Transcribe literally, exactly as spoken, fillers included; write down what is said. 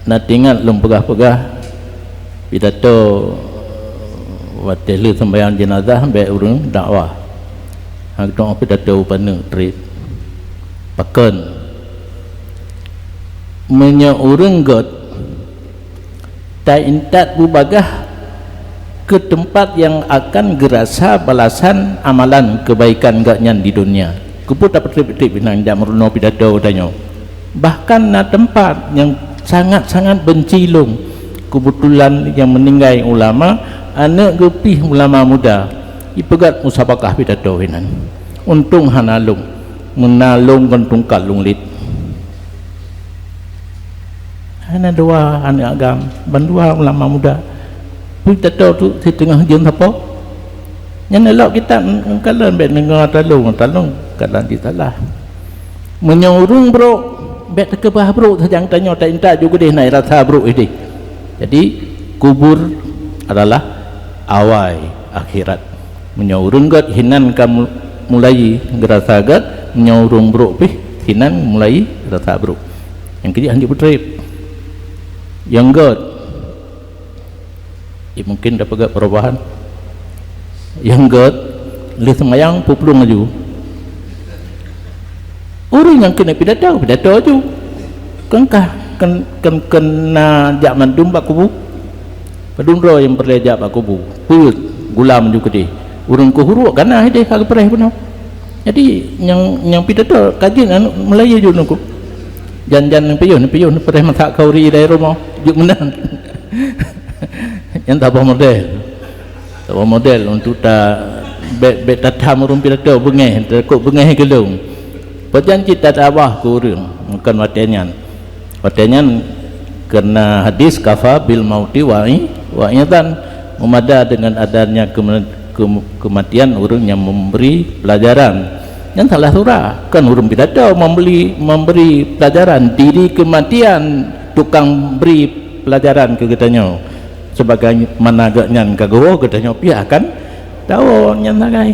Na teuingat lôn peugah-peugah pidato watée lheueh sembahyang jenazah bék ureuëng dakwah. Hana geutanyoe pidato paneuk treb. Pakon? Meunyoe ureuëng gét, ta-intat bubagaih keu teumpat nyang akan geurasa balasan amalan keubaikan geuhnyan di donya. Keupeue tapeutreb-treb inan jak meurunoe pidato geutanyoe? Bahkan na teumpat nyang sangat-sangat beunci lôn. Keubeutulan nyang meuninggai ulama, aneuëk geuh pih ulama muda, jipeugét musabakah pidato inan. Untông hana lôn, meunan lôn kon tungkat lôn liet. Hana dua aneuëk agam, bandua ulama muda. Peue tato tu siteungoh jeuem sapo? Nyan lok kitab kalon bék deungoe talong, talong kadang jisalah. Meunyoe ureuëng brok, bék teukeubah brok sajan tanyoe ta-intat ju geudeh na rasa brok ideh. Jadi kubur adalah awai akhirat. Meunyoe ureuëng gét hinan ka mu-, mulai geurasa gét, meunyoe ureuëng brok pih hinan mulai rasa brok. Nyang keujeuet han jipeutreb. Nyang gét, ya mungkin dapat perubahan. Nyang gét, lheueh seumayang peuplueng laju. Ureuëng nyang keuneuk pidato, pidato laju. Kon kah, kon, kon, kon na jak mandum bak kubu. Padum droe nyang peureulée jak bak kubu, peuet, gulam ju keudeh. Ureuëng keuhuruk kana ideh ka geupreh bunoe. Jadi nyang, nyang pidato ka jeuet aneuk Meulayu ju nuku. Jan-jan neupiôh, neupiôh neupreh masak khauri dari rumoh, jeuet meunan. Nyan saboh model. Saboh model untuk ta bék, bék tatham ureuëng pidato beungéh, takot beungéh geulong. Pajan cit tatabah keu ureuëng, kon watée nyan. Watée nyan karena hadis kafa bil mauti wa'i, wa'izan, meumada dengan adanya kema-, kem-, kematian ureuëng nyang memberi pelajaran. Nyan salah surah, kan ureuëng pidato membeli, memberi pelajaran, diri kematian tukang beri pelajaran keu geutanyoe. Sebagaimana geuhnyan ka geuwoe, geutanyoe pih akan tawoe nyan sagai.